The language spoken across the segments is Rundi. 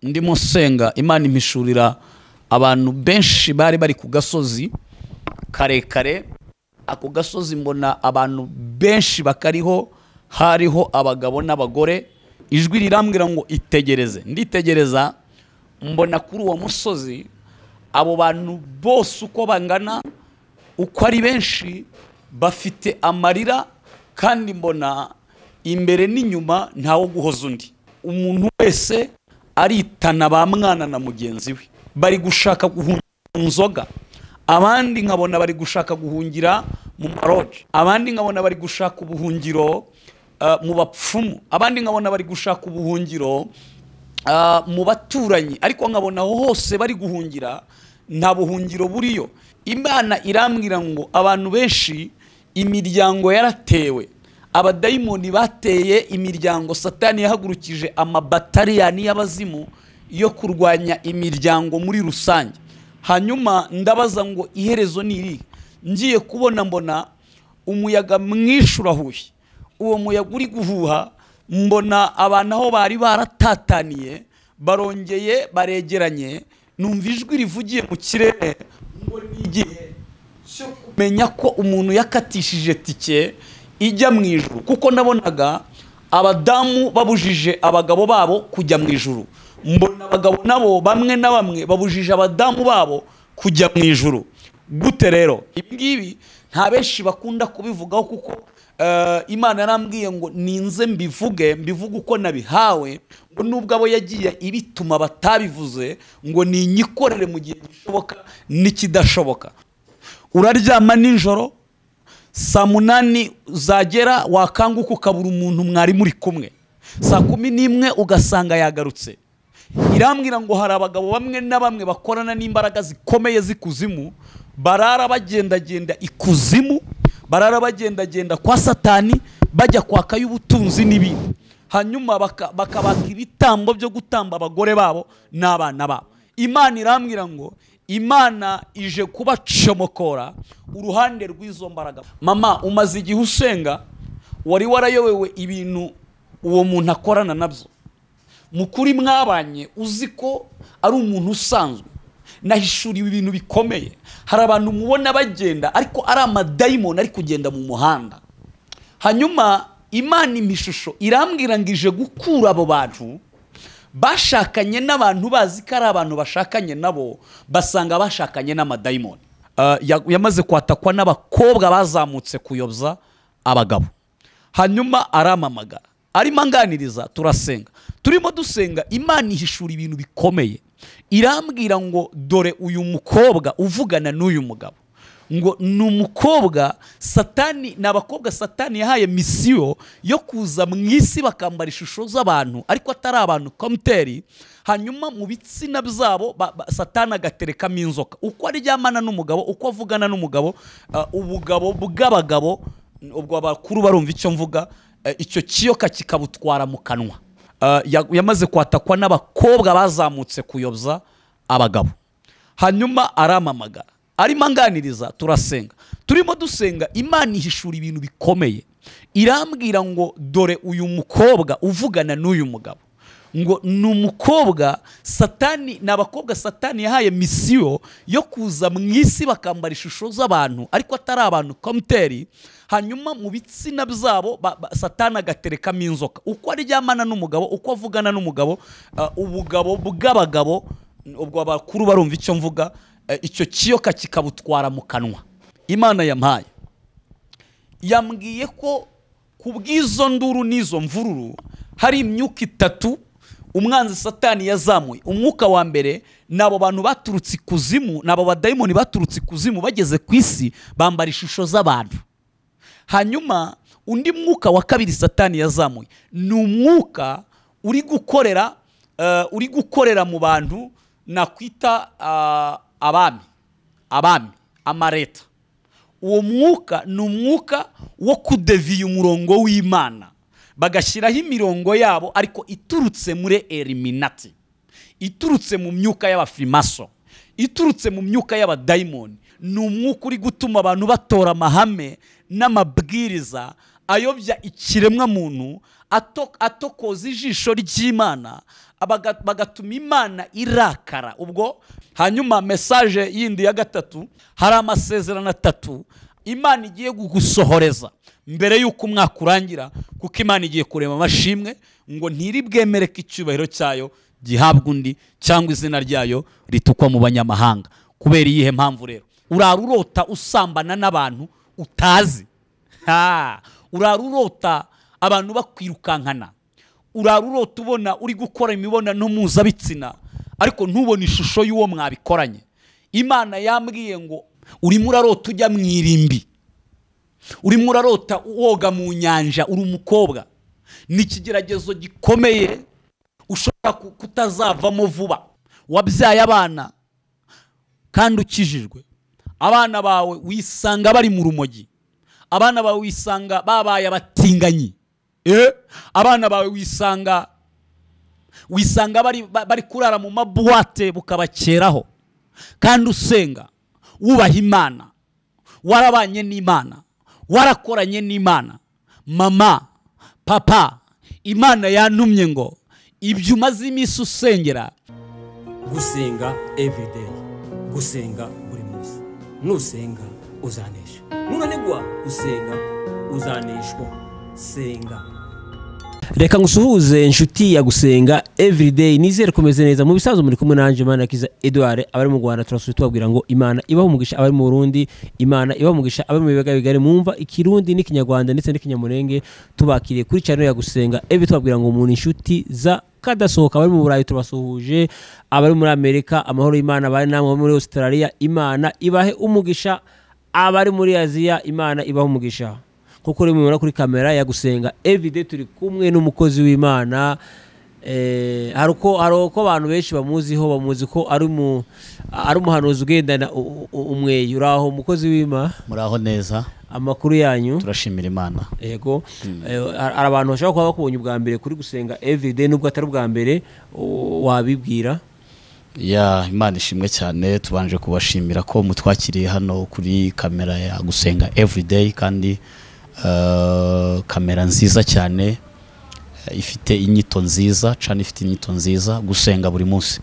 Ndimo senga Imana impishurira abantu benshi bari bari ku gasozi karekare. Ako gasozi mbona abantu benshi bakariho, hariho abagabo n'abagore. Ijwi rirambwira ngo itegereze. Nditegereza mbona kuri uwo musozi abo bantu bose uko bangana, uko ari benshi, bafite amarira, kandi mbona imbere n'inyuma ntawo guhoza undi. Umuntu wese aritana ba mwana na mugenzi we, bari gushaka guhungira mu nzoga, abandi nkabona bari gushaka guhungira mu maroje, abandi nkabona bari gushaka ubuhungiro mu bapfumu, abandi nkabona bari gushaka ubuhungiro mu baturanyi, ariko nkabona aho hose bari guhungira nta buhungiro buriyo. Imana irambwira ngo abantu benshi imiryango yaratewe, abadayimoni bateye imiryango. Satani yahagurukije amabatariyani y'abazimu yo kurwanya imiryango muri rusange. Hanyuma ndabaza ngo iherezo ni irihe? Ngiye kubona mbona umuyaga mwinshi urahushye. Uwo muyaga uri guhuha, mbona abantu aho bari baratataniye barongeye baregeranye. Numva ijwi rivugiye mu kirere ngo ni igihe cyo kumenya ko umuntu yakatishije tike ijya mu ijuru, kuko nabonaga abadamu babujije abagabo babo kujya mu ijuru, mbona abagabo nabo bamwe na bamwe babujije abadamu babo kujya mu ijuru. Gute rero? Ibi ngibi nta benshi bakunda kubivugaho, kuko Imana yarambwiye ngo ninze mbivuge, mbivuge uko nabihawe, ngo nubwo abo yagiye ibituma batabivuze, ngo ninyikorere mu gihe gishoboka n'ikidashoboka. Uraryama nijoro saa 8 zagera, wakanguka ukabura umuntu mwari muri kumwe, saa 11 ugasanga yagarutse. Irambwira ngo hari abagabo bamwe na bamwe bakorana n'imbaraga zikomeye z'ikuzimu, barara bagendagenda ikuzimu, barara bagendagenda kwa Satani, bajya kwaka y'ubutunzi n'ibindi, hanyuma bakabaka ibitambo byo gutamba abagore babo n'abana babo. Imana irambwira ngo Imana ije kubacomokora uruhande rw'izo mbaraga. Mama, umaze igihe usenga, wari warayobewe ibintu uwo muntu akorana nabyo. Mukuri mwabanye uzi ko ari umuntu usanzwe, nahishuriwe ibintu bikomeye. Hari abantu mubona bagenda ariko ari amadayimoni ari kugenda mu muhanda. Hanyuma Imana imishusho irambwira ngo ije gukura abo bantu bashakanye n'abantu bazi ko ari abantu bashakanye nabo, basanga bashakanye n'amadayimoni. Yamaze kwatakwa n'abakobwa bazamutse kuyobza abagabo. Hanyuma aramamagara, arimo anganiriza, turasenga. Turimo dusenga, Imana ihishura ibintu bikomeye. Irambwira ngo dore uyu mukobwa uvugana n'uyu mugabo, ngo ni umukobwa Satani, ni abakobwa Satani yahaye misiyo yo kuza mu isi bakambara ishusho z'abantu ariko atari abantu komuteri. Hanyuma mu bitsina byabo Satani agaterekamo inzoka. Uko aryamana n'umugabo, uko avugana n'umugabo, ubugabo bw'abagabo, ubwo abakuru barumva icyo mvuga, icyo kiyoka kikabutwara mu kanwa. Yamaze kwatakwa n'abakobwa bazamutse kuyobza abagabo. Hanyuma aramamagara, arimo anganiriza, turasenga. Turimo dusenga, Imana ihishura ibintu bikomeye. Irambwira ngo dore uyu mukobwa uvugana n'uyu mugabo, ngo ni umukobwa Satani, ni abakobwa Satani yahaye misiyo yo kuza mu isi bakambara ishusho z'abantu ariko atari abantu komuteri. Hanyuma mu bitsina byabo Satani agaterekamo inzoka. Uko aryamana n'umugabo, uko avugana n'umugabo, ubugabo bw'abagabo, ubwo abakuru barumva icyo mvuga, icyo kiyoka kikabutwara mu kanwa. Imana yampaye yambwiye ko kubw'izo nduru n'izo mvururu hari imyuka itatu umwanzi Satani yazamuye. Umwuka wa mbere nabo bantu baturutse ikuzimu, nabo badayimoni baturutse ikuzimu bageze ku isi bambara ishusho z'abantu. Hanyuma undi mwuka wa kabiri Satani yazamuye ni umwuka uri gukorera uri gukorera mu bantu nakwita abami, amareta. Uwo mwuka ni umwuka wo kudeviya umurongo w'Imana, bagashyiraho imirongo yabo ariko iturutse muri Eliminati, iturutse mu myuka y'abafrimaso, iturutse mu myuka y'abadayimoni. Ni umwuka uri gutuma abantu batora amahame n'amabwiriza ayobya ikiremwa muntu, atokoza ijisho ry'Imana, bagatuma Imana irakara. Ubwo hanyuma message yindi ya gatatu, hari amasezerano atatu Imana igiye gusohoreza mbere y'uko umwaka urangira, kuko Imana igiye kurema amashimwe ngo ntiri bwemereke icyubahiro cyayo gihabwa undi cyangwa izina ryayo ritukwa mu banyamahanga. Kubera iyihe mpamvu rero? Urara urota usambana n'abantu utazi. Urara urota abantu bakwirukankana. Urara urota ubona uri gukora imibonano mpuzabitsina ariko ntubone ishusho y'uwo mwabikoranye. Imana yambwiye ngo urimo urarota ujya mu irimbi, urimo urarota woga mu nyanja uri umukobwa. Ni ikigeragezo gikomeye ushobora kutazavamo vuba. Wabyaye abana kandi ukijijwe, abana bawe wisanga bari mu rumogi, abana bawe wisanga babaye abatinganyi, abana bawe wisanga bari kurara mu mabuwate bukabakeraho, kandi usenga wubaha Imana, warabanye n'Imana, warakoranye n'Imana. Mama, papa, Imana yantumye ngo ibyo umaze iminsi usengera. Gusenga everyday, gusenga buri munsi. Nusenga uzanesha, nunanigwa gusenga uzaneshwa. Senga. Reka ngusuhuze inshuti ya Gusenga everyday, nizere kumeze neza. Mu bisanzwe muri kumwe nanje Manakiza Edouard. Abari mu Rwanda turasuye tubabwira ngo Imana ibaho umugisha, abari mu Burundi Imana ibaho umugisha, abari mu biyaga bigari mumva ikirundi n'ikinyarwanda ndetse n'ikinyamurenge, tubakiriye kuri channel ya Gusenga every, tubabwira ngo umuntu inshuti za kadasohoka. Abari mu Burayi tubasuhuje, abari muri Amerika amahoro y'Imana bari namwe, muri Australia Imana ibahe umugisha, abari muri Aziya Imana ibahe umugisha. Kuko rero mubona kuri kamera ya Gusenga everyday turi kumwe n'umukozi w'Imana. Hari uko abantu benshi bamuziho, bamuzi ko ari umuhanuzi ugendana umweyo. Uraho umukozi w'Imana? Muraho neza. Amakuru yanyu? Turashimira Imana. Yego. Hari abantu bashobora kuba bakubonye ubwa mbere kuri Gusenga everyday, nubwo atari ubwa mbere, wabibwira? Ya, Imana ishimwe cyane. Tubanje kubashimira ko mutwakiriye hano kuri kamera ya Gusenga everyday, kandi kamera nziza cyane ifite inyito nziza cyane, ifite inyito nziza, gusenga buri munsi.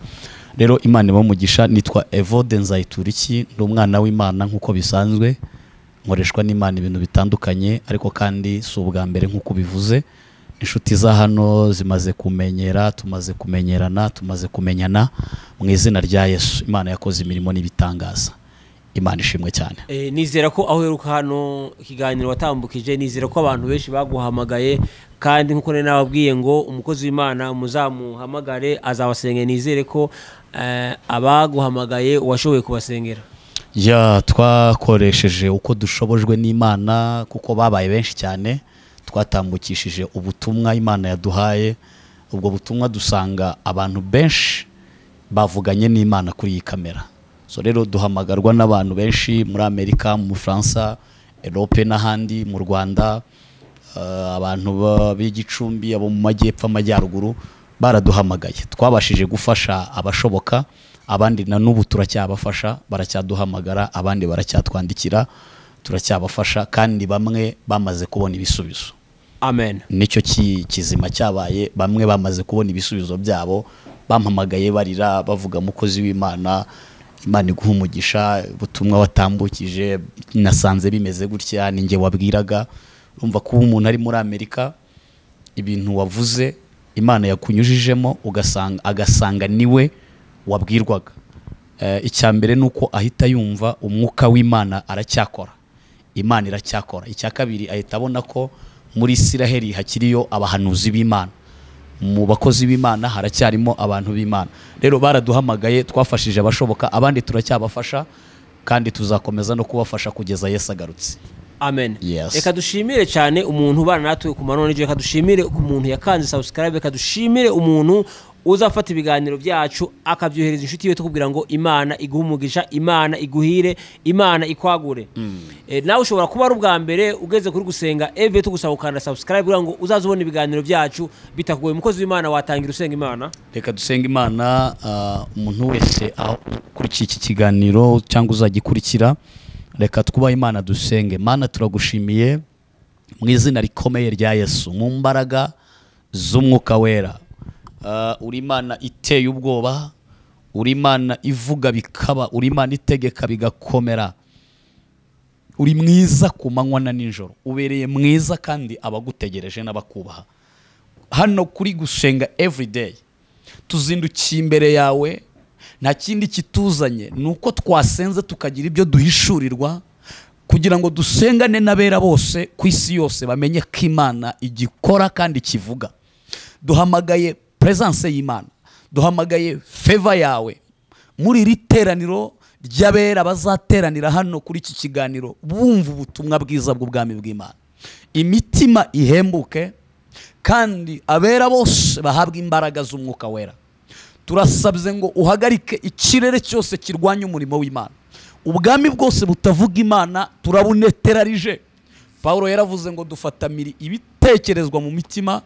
Rero Imana ibamugisha. Nitwa Evode Nzayituriki, ndi umwana w'Imana nkuko bisanzwe, nkoreshwa n'Imana ibintu bitandukanye, ariko kandi si ubwa mbere nkuko bivuze. Inshuti za hano zimaze kumenyera, tumaze kumenyerana, tumaze kumenyana mu izina rya Yesu. Imana yakoze imirimo n'ibitangaza. Imana ishimwe cyane. Nizera ko aho uheruka hano ikiganiro watambukije, nizera ko abantu benshi baguhamagaye, kandi nkuko nari nababwiye ngo umukozi w'Imana muzamuhamagare azabasengera. Nizere ko abaguhamagaye washoboye kubasengera. Ya, twakoresheje uko dushobojwe n'Imana, kuko babaye benshi cyane. Twatambukishije ubutumwa Imana yaduhaye. Ubwo butumwa dusanga abantu benshi bavuganye n'Imana kuri iyi kamera. So rero duhamagarwa n'abantu benshi muri Amerika, mu Faransa, Europe n'ahandi, mu Rwanda, abantu b'igicumbi, abo mu majyepfo, amajyaruguru baraduhamagaye. Twabashije gufasha abashoboka, abandi na n'ubu turacyabafasha, baracyaduhamagara, abandi baracyatwandikira, turacyabafasha, kandi bamwe bamaze kubona ibisubizo. Amen. Nicyo kizima cyabaye, bamwe bamaze kubona ibisubizo byabo, bampamagaye barira bavuga mukozi w'Imana, Imana iguha umugisha, ubutumwa watambukije nasanze bimeze gutya, ninjye wabwiraga. Urumva kuba umuntu ari muri Amerika, ibintu wavuze Imana yakunyujijemo, ugasanga agasanga niwe wabwirwaga. Icya mbere nuko ahita yumva umwuka w'Imana aracyakora, Imana iracyakora. Icya kabiri ahita abona ko muri Isiraheli hakiriyo abahanuzi b'Imana, mu bakozi b'Imana haracyarimo abantu b'Imana. Rero baraduhamagaye, twafashije abashoboka, abandi turacyabafasha, kandi tuzakomeza no kubafasha kugeza Yesu agarutse. Amen. Yes. Reka dushimire cyane umuntu ubana natwe ku manone, reka dushimire umuntu yakanze subscribe, reka dushimire umuntu uzafata ibiganiro byacu akabyohereza inshuti ye, tukubwira ngo Imana iguhe umugisha, Imana iguhire, Imana ikwagure. Nawe ushobora kuba ari ubwa mbere ugeze kuri Gusenga every, tugusaba ukanda subscribe kugira ngo uzaze ubona ibiganiro byacu bitakugoye. Umukozi w'Imana watangira usenga Imana. Reka dusenga Imana. Umuntu wese ukurikiye iki kiganiro cyangwa uzagikurikira, reka twubahe Imana dusenge. Mana, turagushimiye Mu izina rikomeye rya Yesu, mu mbaraga z'umwuka wera. Uri Imana iteye ubwoba, uri Imana ivuga bikaba, uri Imana itegeka bigakomera. Uri mwiza ku manywa na nijoro, ubereye mwiza kandi abagutegereje n'abakubaha. Hano kuri Gusenga Everyday tuzindukiye imbere yawe, nta kindi kituzanye nuko twasenze tukagira ibyo duhishurirwa, kugira ngo dusengane n'abera bose ku isi yose bamenye ko Imana igikora kandi kivuga. Duhamagaye presence y'Imana, duhamagaye favor yawe muri iri teraniro ry'abera bazateranira hano kuri iki kiganiro, bumva ubutumwa bwiza bw'ubwami bw'Imana. Imitima ihembuke kandi abera bose bahabwa imbaraga z'umwuka wera. Turasabye ngo uhagarike ikirere cyose kirwanya umurimo w'Imana. Ubwami bwose butavuga Imana turabuneterarije. Paulo yaravuze ngo dufatamiri ibitekerezwa mu mitima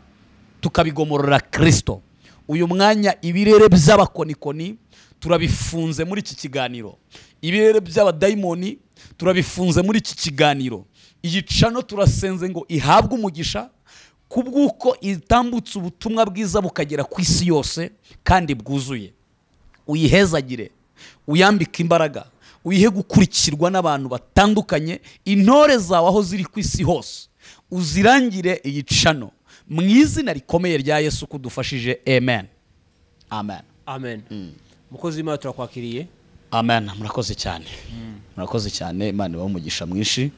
tukabigomorora Kristo. Uyu mwanya ibirere by'abakonikoni turabifunze muri iki kiganiro, ibirere by'abadaimoni turabifunze muri iki kiganiro. Igicano turasenze ngo ihabwe umugisha kubw'uko itambutse ubutumwa bwiza bukagera ku isi yose kandi bwuzuye. Uyihezagire, uyambike imbaraga, uyihe gukurikirwa n'abantu batandukanye, intore zawe aho ziri ku isi hose uzirangire igicano mu izina rikomeye rya Yesu kudufashije. Amen. Amen. Amen. Mukozi w'Imana turakwakiriye. Amen. Murakoze cyane. Murakoze cyane. Imana ibahe umugisha mwinshi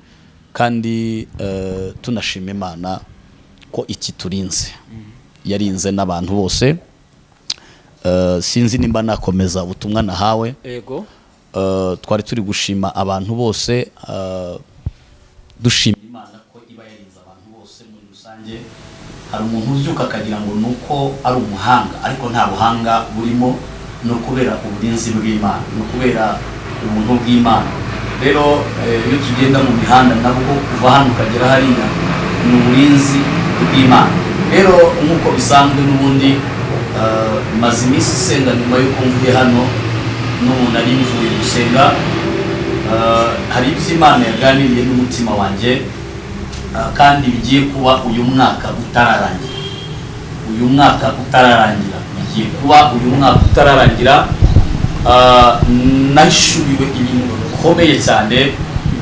kandi tunashima Imana ko ikiturinze. Yarinze n'abantu bose. Sinzi nimba nakomeza ubutumwa nahawe. Yego. Twari turi gushima abantu bose, dushima Imana ko iba yarinze abantu bose muri rusange. Hari umuntu uzyuka akagira ngo nuko ari umuhanga, ariko nta buhanga burimo, no kubera uburinzi bw'Imana, no kubera ubuntu bw'Imana. Rero iyo tugenda mu mihanda nabwo kuva hano ukagera hariya ni uburinzi bw'Imana. Rero nk'uko bisanzwe n'ubundi, maze iminsi isenga nyuma y'uko mvuye hano, n'ubu nari mvuye gusenga. Hari ibyo Imana yaganiriye n'umutima wanjye, kandi bigiye kuba uyu mwaka utararangira. Uyu mwaka utararangira bigiye kuba uyu mwaka utararangira. Nahishuriwe ibintu bikomeye cyane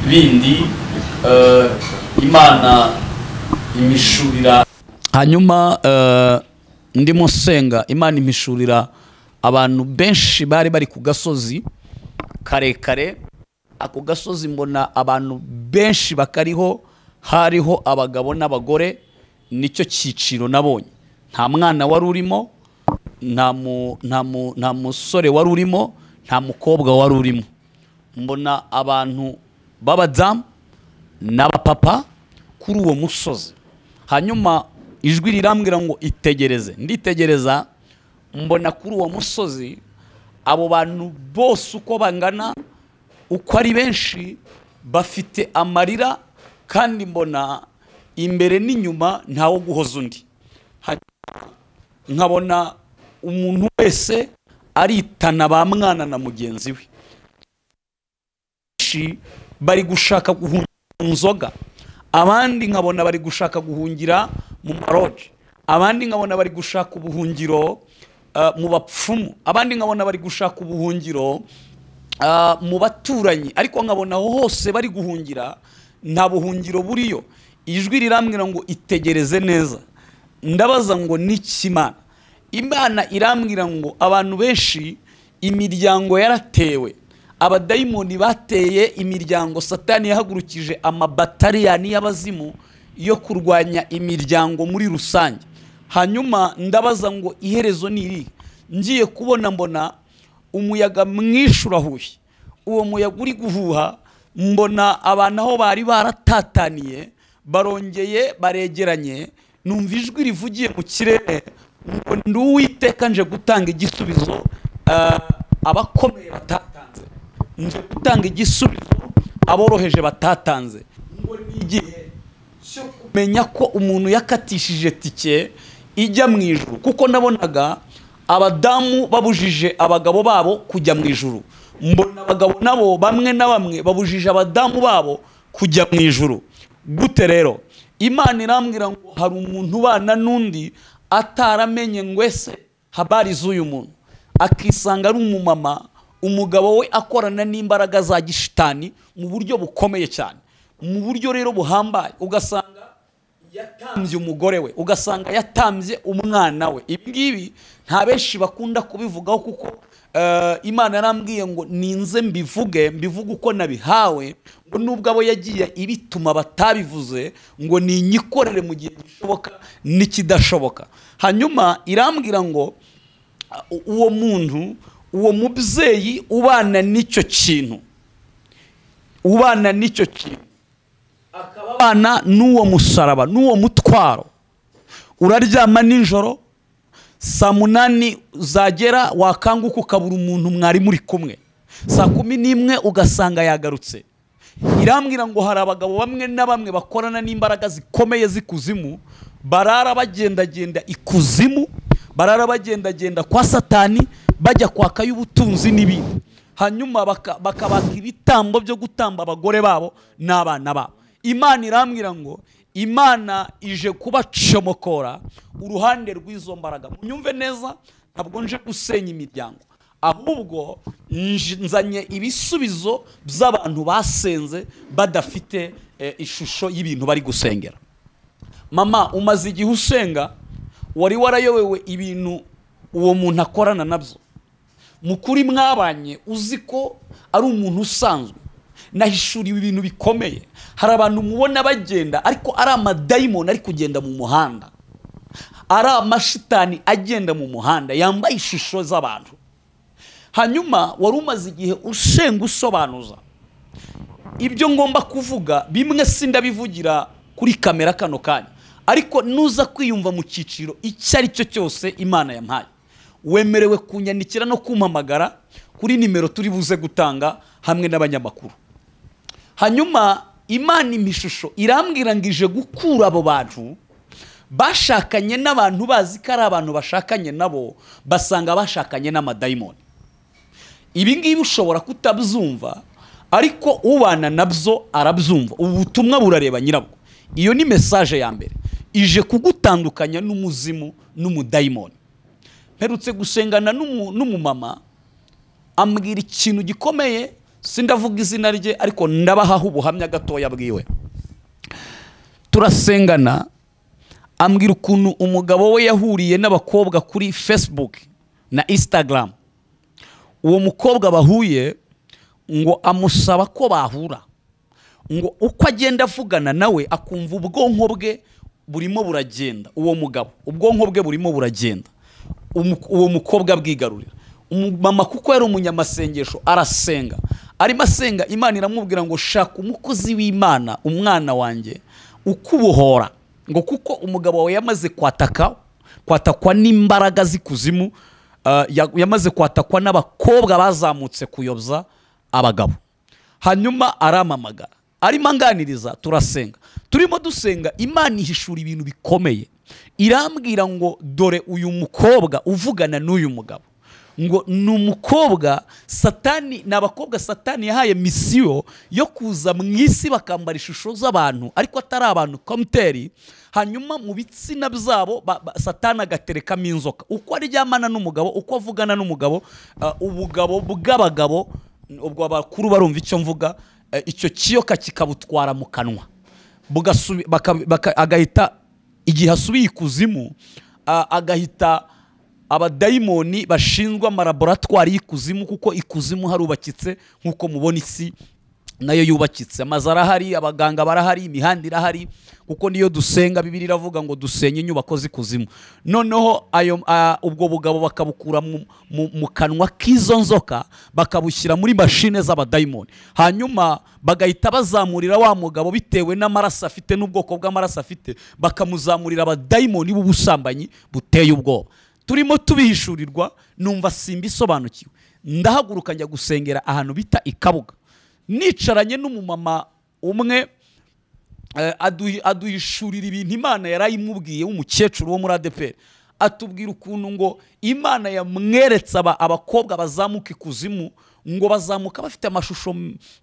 bindi, Imana imishurira. Hanyuma ndimo nsenga, Imana imishurira abantu benshi bari bari ku gasozi karekare. Ako gasozi mbona abantu benshi bakariho, hariho abagabo n'abagore, nicyo cyiciro nabonye. Nta mwana wari urimo, nta musore wari urimo, nta mukobwa wari urimo. Mbona abantu b'abadamu n'abapapa kuri uwo musozi. Hanyuma ijwi rirambwira ngo itegereze. Nditegereza, mbona kuri uwo musozi abo bantu bose uko bangana, uko ari benshi, bafite amarira, kandi mbona imbere n'inyuma ntawo guhoza undi. Nkabona umuntu wese aritana ba mwana na mugenzi we. Bari gushaka guhungira mu nzoga, abandi nkabona bari gushaka guhungira mu maroje, abandi nkabona bari gushaka ubuhungiro mu bapfumu, abandi nkabona bari gushaka ubuhungiro mu baturanyi, ariko nkabona aho hose bari guhungira nta buhungiro buriyo. Ijwi rirambwira ngo itegereze neza. Ndabaza ngo niki Imana? Imana irambwira ngo abantu benshi imiryango yaratewe, abadayimoni bateye imiryango, Satani yahagurukije amabatariyani y'abazimu yo kurwanya imiryango muri rusange. Hanyuma ndabaza ngo iherezo ni irihe? Ngiye kubona mbona umuyaga mwinshi urahushye. Uwo muyaga uri guhuha, mbona abantu aho bari baratataniye barongeye baregeranye. Numva ijwi rivugiye mu kirere ngo ndi Uwiteka nje gutanga igisubizo abakomeye batatanze, nje gutanga igisubizo aboroheje batatanze. Ngo ni igihe cyo kumenya ko umuntu yakatishije tike ijya mu ijuru, kuko nabonaga abadamu babujije abagabo babo kujya mu ijuru, mbona abagabo nabo bamwe na bamwe babujije abadamu babo kujya mu ijuru. Gute rero? Imana irambwira ngo hari umuntu ubana n'undi ataramenye ngo ese habari z'uyu muntu, akisanga ari umumama, umugabo we akorana n'imbaraga za gishitani mu buryo bukomeye cyane, mu buryo rero buhambaye. Ugasanga yatambye umugore we, ugasanga yatambye umwana we. Ibi ngibi nta benshi bakunda kubivugaho, kuko Imana yarambwiye ngo ninze mbivuge, mbivuge uko nabihawe, ngo nubwo abo yagiye ibituma batabivuze, ngo ninyikorere mu gihe gishoboka n'ikidashoboka. Hanyuma irambwira ngo uwo muntu, uwo mubyeyi ubana n'icyo kintu, ubana n'icyo kintu, akaba abana n'uwo musaraba, n'uwo mutwaro. Uraryama nijoro saa 8 zagera, wakanguka ukabura umuntu mwari muri kumwe, saa 11 ugasanga yagarutse. Irambwira ngo hari abagabo bamwe na bamwe bakorana n'imbaraga zikomeye z'ikuzimu, barara bagendagenda ikuzimu, barara bagendagenda kwa Satani, bajya kwaka y'ubutunzi n'ibindi, hanyuma bakabaka ibitambo byo gutamba abagore babo n'abana babo. Imana irambwira ngo Imana ije kubacomokora uruhande rw'izo mbaraga. Munyumve neza, ntabwo nje gusenya imiryango, ahubwo nzanye ibisubizo by'abantu basenze badafite ishusho y'ibintu bari gusengera. Mama, umaze igihe usenga, wari warayobewe ibintu uwo muntu akorana nabyo. Mukuri mwabanye uzi ko ari umuntu usanzwe, nahishuriwe ibintu bikomeye. Hari abantu mubona bagenda ariko ari amadayimoni ari kugenda mu muhanda, ari amashitani agenda mu muhanda yambaye ishusho z'abantu. Hanyuma wari umaze igihe usenga usobanuza ibyo ngomba kuvuga, bimwe sindabivugira kuri kamera kano kanya, ariko nuza kwiyumva mu cyiciro icyo ari cyo cyose Imana yampaye, wemerewe kunyandikira no kumpamagara kuri nimero turi buze gutanga hamwe n'abanyamakuru. Hanyuma Imana imishusho irambwira ngo ije gukura abo bantu bashakanye n'abantu bazi ko ari abantu bashakanye nabo, basanga bashakanye n'amadayimoni. Ibi ngibi ushobora kutabyumva, ariko ubana nabyo arabyumva. Ubu butumwa burareba nyirabwo. Iyo ni message ya mbere ije kugutandukanya n'umuzimu n'umudayimoni. Mperutse gusengana n'umumama, ambwira ikintu gikomeye, sindavuga izina rye ariko ndabahaho ubuhamya gatoya bwiwe. Turasengana, ambwira ukuntu umugabo we yahuriye n'abakobwa kuri Facebook na Instagram. Uwo mukobwa bahuye ngo amusaba ko bahura, ngo uko agenda avugana nawe akumva ubwonko bwe burimo buragenda. Uwo mugabo ubwonko bwe burimo buragenda, uwo mukobwa bwigarurira. Mama kuko yari umunyamasengesho arasenga, arimo asenga, Imana iramubwira ngo shaka umukozi w'Imana, umwana wanjye ukubohora, ngo kuko umugabo wawe yamaze kwatakwa n'imbaraga z'ikuzimu, yamaze kwatakwa n'abakobwa bazamutse kuyobza abagabo. Hanyuma aramamagara, arimo anganiriza, turasenga. Turimo dusenga, Imana ihishura ibintu bikomeye. Irambwira ngo dore uyu mukobwa uvugana n'uyu mugabo, ngo ni umukobwa Satani, ni abakobwa Satani yahaye misiyo yo kuza mu isi bakambara ishusho z'abantu ariko atari abantu komteri. Hanyuma mu bitsina byabo Satani agaterekamo inzoka. Uko aryamana n'umugabo, uko avugana n'umugabo, ubugabo bw'abagabo, ubwo abakuru barumva icyo mvuga, icyo kiyoka kikabutwara mu kanwa, agahita igihe asubiye ikuzimu, agahita abadayimoni bashinzwe amalaboratwari y'ikuzimu, kuko ikuzimu harubakitse nkuko mubona isi nayo yubakitse, amazu arahari, abaganga barahari, imihanda irahari, kuko niyo dusenga Bibiliya iravuga ngo dusenye inyubako z'ikuzimu. Noneho ayo ubwo bugabo bakabukura mu kanwa k'izo nzoka, bakabushyira muri mashine z'abadayimoni, hanyuma bagahita bazamurira wa mugabo bitewe n'amaraso afite n'ubwoko bw'amaraso afite, bakamuzamurira abadayimoni b'ubusambanyi buteye ubwoba. Turimo tubihishurirwa, numva simbisobanukiwe. Ndahaguruka njya gusengera ahantu bita Ikabuga, nicaranye n'umumama umwe, aduhishurira ibintu Imana yarayimubwiye, w'umukecuru wo muri ADEPR. Atubwira ukuntu ngo Imana yamweretse abakobwa bazamuka ikuzimu, ngo bazamuka bafite amashusho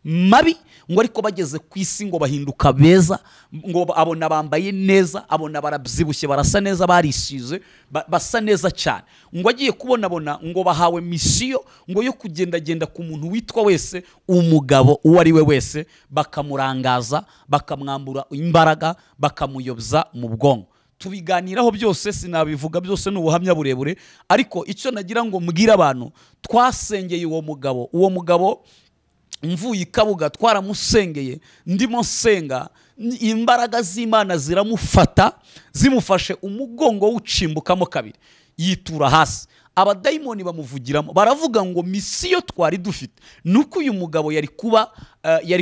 mabi, ngo ariko bageze ku isi ngo bahinduka beza, ngo abona bambaye neza, abona barabyibushye, barasa neza, barisize, basa neza cyane. Ngo agiye kubonabona ngo bahawe misiyo ngo yo kugendagenda ku muntu witwa wese, umugabo uwo ari we wese, bakamurangaza, bakamwambura imbaraga, bakamuyobza mu bwonko. Tubiganiraho byose, sinabivuga byose, ni ubuhamya burebure, ariko icyo nagira ngo mbwire abantu, twasengeye uwo mugabo. Uwo mugabo mvuye i Kabuga twaramusengeye, ndimo nsenga, imbaraga z'Imana ziramufata, zimufashe umugongo wucimbukamo kabiri, yitura hasi. Abadayimoni bamuvugiramo, baravuga ngo misiyo twari dufite nuko uyu mugabo yari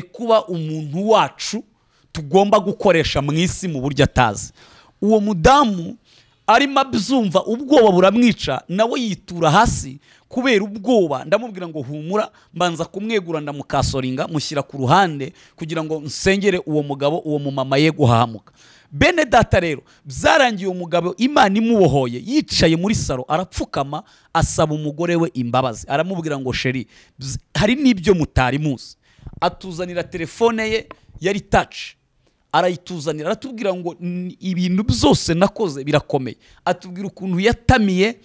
kuba umuntu wacu tugomba gukoresha mu isi mu buryo atazi. Uwo mudamu arimo abyumva, ubwoba buramwica, nawe yitura hasi kubera ubwoba. Ndamubwira ngo humura, mbanza kumwegura, ndamukasoringa, mushyira ku ruhande kugira ngo nsengere uwo mugabo, uwo mumama ye guhahamuka. Bene data rero byarangiye uwo mugabo Imana imubohoye, yicaye muri saro arapfukama, asaba umugore we imbabazi, aramubwira ngo sheri, hari n'ibyo mutari muzi. Atuzanira telefone ye yari touch, arayituzanira, aratubwira ngo ibintu byose nakoze birakomeye. Atubwira ukuntu yatamiye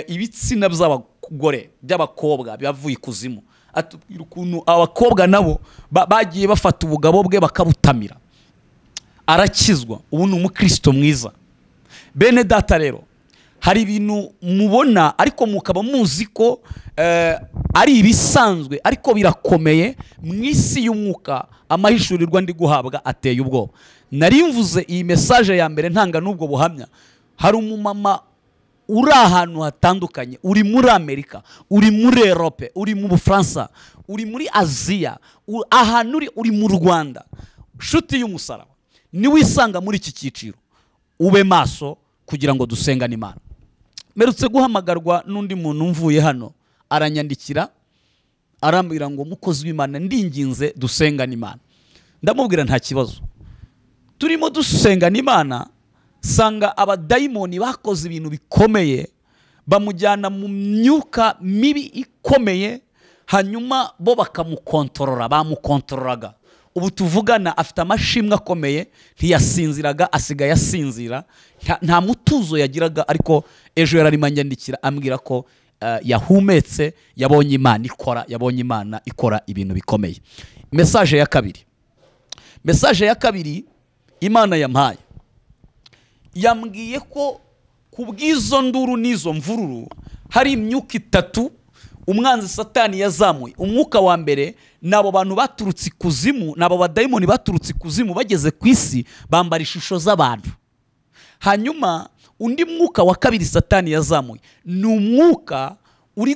ibitsina by'abagore, by'abakobwa bavuye ikuzimu. Atubwira ukuntu abakobwa nabo bagiye bafata ubugabo bwe bakabutamira. Arakizwa, ubu ni umukristo mwiza. Bene data rero, hari ibintu mubona ariko mukaba muzi ko ari ibisanzwe, ariko birakomeye mu isi y'umwuka. Amahishurirwa ndi guhabwa ateye ubwoba. Nari mvuze iyi message ya mbere ntanga n'ubwo buhamya. Hari umumama uri ahantu hatandukanye, uri muri Amerika, uri muri Europe, uri mu Bufaransa, uri muri Aziya, ahantu uri mu Rwanda. Nshuti y'umusaraba, niwisanga muri iki cyiciro ube maso kugira ngo dusengane Imana. Merutse guhamagarwa n'undi muntu mvuye hano, aranyandikira arambwira ngo mukozi w'Imana ndinginze dusengane Imana. Ndamubwira nta kibazo. Turimo dusengana Imana, sanga abadayimoni bakoze ibintu bikomeye, bamujyana mu myuka mibi ikomeye, hanyuma bo bakamukontorora, bamukontorораga. Ubu tuvugana afite amashimwe akomeye, ntiyasinziraga, asigaye asinzira, nta mutuzo yagiraga, ariko ejo yararimo anyandikira ambwira ko yahumetse, yabonye Imana ikora, yabonye Imana ikora ibintu bikomeye. Message ya kabiri, message ya kabiri Imana yampaye, yambwiye ko kubw'izo nduru n'izo mvururu hari imyuka itatu umwanzi Satani yazamuye. Umwuka wa mbere nabo bantu baturutse ikuzimu, nabo badayimoni baturutse ikuzimu bageze ku isi bambara ishusho z'abantu. Hanyuma undi mwuka wa kabiri Satani yazamuye ni umwuka uri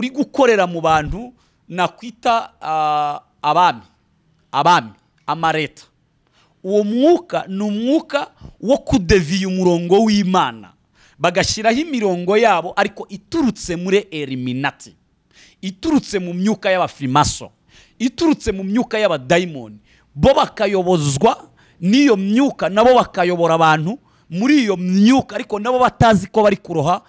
gukorera mu bantu nakwita abami, amareta. Uwo mwuka ni umwuka wo kudeviya umurongo w'Imana, bagashyiraho imirongo yabo ariko iturutse muri Eliminati, iturutse mu myuka y'abafrimaso, iturutse mu myuka y'abadayimoni. Bo bakayobozwa n'iyo myuka, nabo bakayobora abantu muri iyo myuka, ariko nabo batazi ko bari kuroha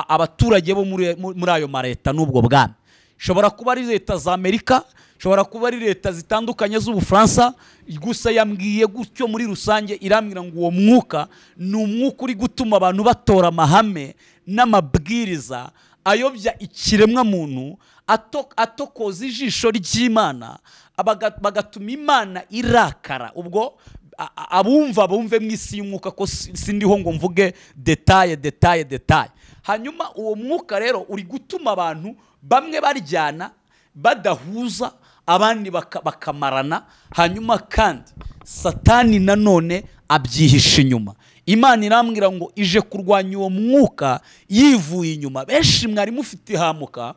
abaturage bo muri ayo mareta n'ubwo bwami. Shobora kuba ari leta za Amerika, shobora kuba ari leta zitandukanye z'Ubufaransa. Gusa yambwiye gutyo muri rusange, irambwira ngo uwo mwuka ni umwuka uri gutuma abantu batora amahame n'amabwiriza ayobya ikiremwa muntu, atokoza ijisho ry'Imana, bagatuma Imana irakara. Ubwo abumva bumve mu isi y'umwuka ko sindiho ngo mvuge detaye detaye detaye. Hanyuma uwo mwuka rero uri gutuma abantu bamwe baryana badahuza, abandi bakamarana. Hanyuma kandi Satani nanone abyihisha inyuma. Imana irambwira ngo ije kurwanya uwo mwuka yivuye inyuma. Benshi mwari mufite ihamuka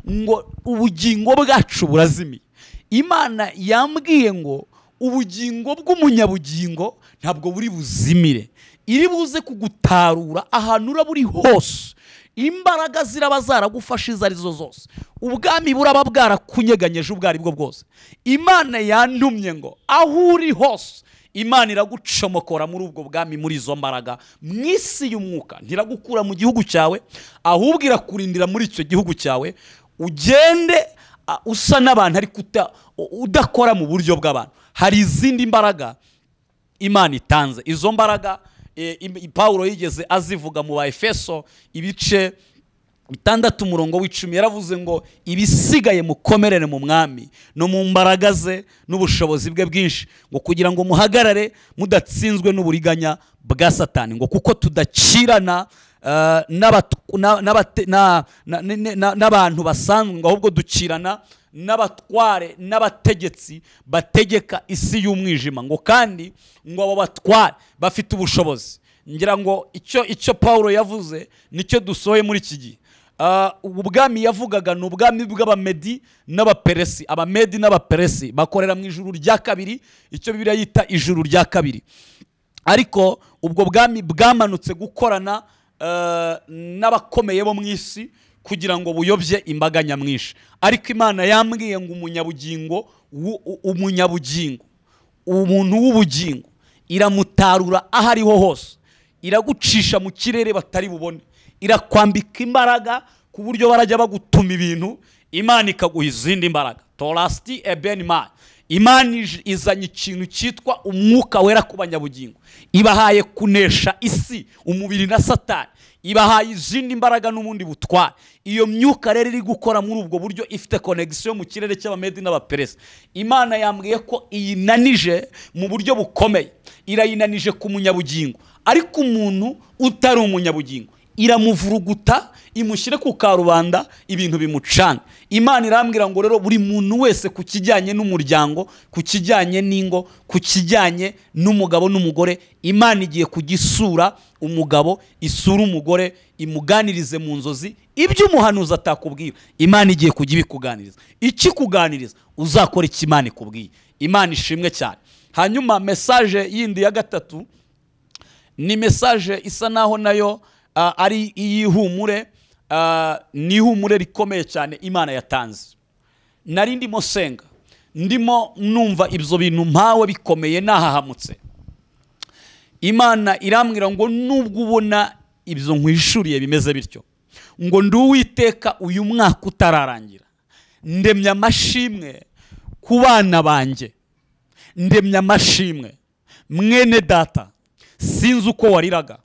ngo ubugingo bwacu burazimiye. Imana yambwiye ngo ubugingo bw'umunyabugingo ntabwo buri buzimire, iri buze kugutarura ahantu uraba uri hose. Imbaraga ziraba zaragufasha izo arizo zose, ubwami buraba bwarakunyeganyeje ubwo aribwo bwose. Imana yantumye ngo aho uri hose Imana iragucomokora muri ubwo bwami, muri izo mbaraga, mu isi y'umwuka. Ntiragukura mu gihugu cyawe, ahubwo irakurindira muri icyo gihugu cyawe, ugende usa n'abantu ariko udakora mu buryo bw'abantu. Hari izindi mbaraga Imana itanze. Izo mbaraga Paulo yigeze azivuga mu ba Efeso ibice 6 umurongo w'10, yaravuze ngo ibisigaye mukomerere mu mwami no mu mbaraga ze n'ubushobozi bwe bwinshi, ngo kugira ngo muhagarare mudatsinzwe n'uburiganya bwa Satani, ngo kuko tudakirana n'abantu basanzwe, ngo ahubwo dukirana n'abatware n'abategetsi bategeka isi y'umwijima, ngo kandi ngo abo batware bafite ubushobozi. Ngira ngo icyo Paulo yavuze nicyo dusohoye muri iki gihe. Ubwami yavugaga ni ubwami bw'Abamedi n'Abaperesi. Abamedi n'Abaperesi bakorera mu ijuru rya kabiri, icyo Bibiliya yita ijuru rya kabiri. Ariko ubwo bwami bwamanutse gukorana n'abakomeye bo mu isi kugira ngo buyobye imbaga nyamwinshi. Ariko Imana yambwiye ngo umunyabugingo, umuntu w'ubugingo iramutarura aho ariho hose, iragucisha mu kirere batari bubone, irakwambika imbaraga ku buryo barajya bagutuma ibintu, Imana ikaguha izindi mbaraga. Torasti eben ma. Imana izanye ikintu cyitwa umwuka wera ku banyabugingo, ibahaye kunesha isi, umubiri na Satani, ibahaye izindi mbaraga n'ubundi butware. Iyo myuka rero iri gukora muri ubwo buryo ifite connection mu kirere cy'Abamedi n'Abaperesi. Imana yambwiye ko iyinanije mu buryo bukomeye, irayinanije ku munyabugingo, ariko umuntu utari umunyabugingo iramuvuruguta, imushyire ku karubanda, ibintu bimucanga. Imana irambwira ngo rero buri muntu wese ku kijyanye n'umuryango, ku kijyanye n'ingo, ku kijyanye n'umugabo n'umugore, Imana igiye kugisura umugabo, isura umugore, imuganirize mu nzozi ibyo umuhanuzi atakubwira. Imana igiye kujya ibikuganiriza. Ikikuganiriza uzakora icyo Imana ikubwiye. Imana ishimwe cyane. Hanyuma message yindi ya gatatu ni message isa naho nayo ari iyihumure, ni ihumure rikomeye cyane Imana yatanze. Nari ndimo senga, ndimo numva ibyo bintu mpawe bikomeye nahahamutse. Imana irambwira ngo nubwo ubona ibyo nkwishuriye bimeze bityo, ngo ndi Uwiteka uyu mwaka utararangira, ndemye amashimwe ku bana banjye, ndemye amashimwe mwene data. Sinzi uko wariraga,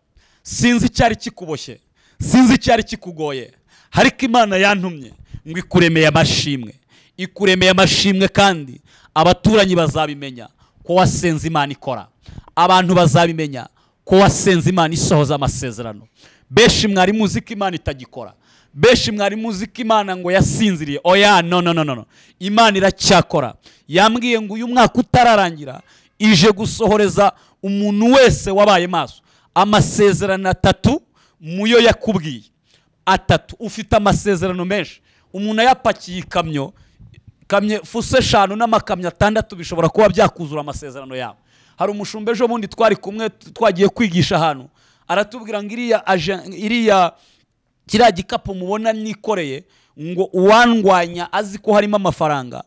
sinzi icyari kikuboshye, sinzi icyari kikugoye, ariko Imana yantumye ngo ikuremeye amashimwe, ikuremeye amashimwe, kandi abaturanyi bazabimenya ko wasenze Imana ikora, abantu bazabimenya ko wasenze Imana isohoza amasezerano. Benshi mwari muzi ko Imana itagikora, benshi mwari muzi ko Imana ngo yasinziriye. Oya, no no no no, Imana iracyakora. Yambwiye ngo uyu mwaka utararangira ije gusohoreza umuntu wese wabaye maso amasezerano atatu muyo yakubwiye. Atatu, ufite amasezerano menshi. Umuntu yapakiye ikamyo, kamye fuse 5 n'amakamyo 6 bishobora kuba byakuzura amasezerano yawe. Hari umushumba ejo bundi twari kumwe twagiye kwigisha ahantu, aratubwira ngo iriya kiriya gikapu mubona nikoreye, ngo uwandwanya azi ko harimo amafaranga,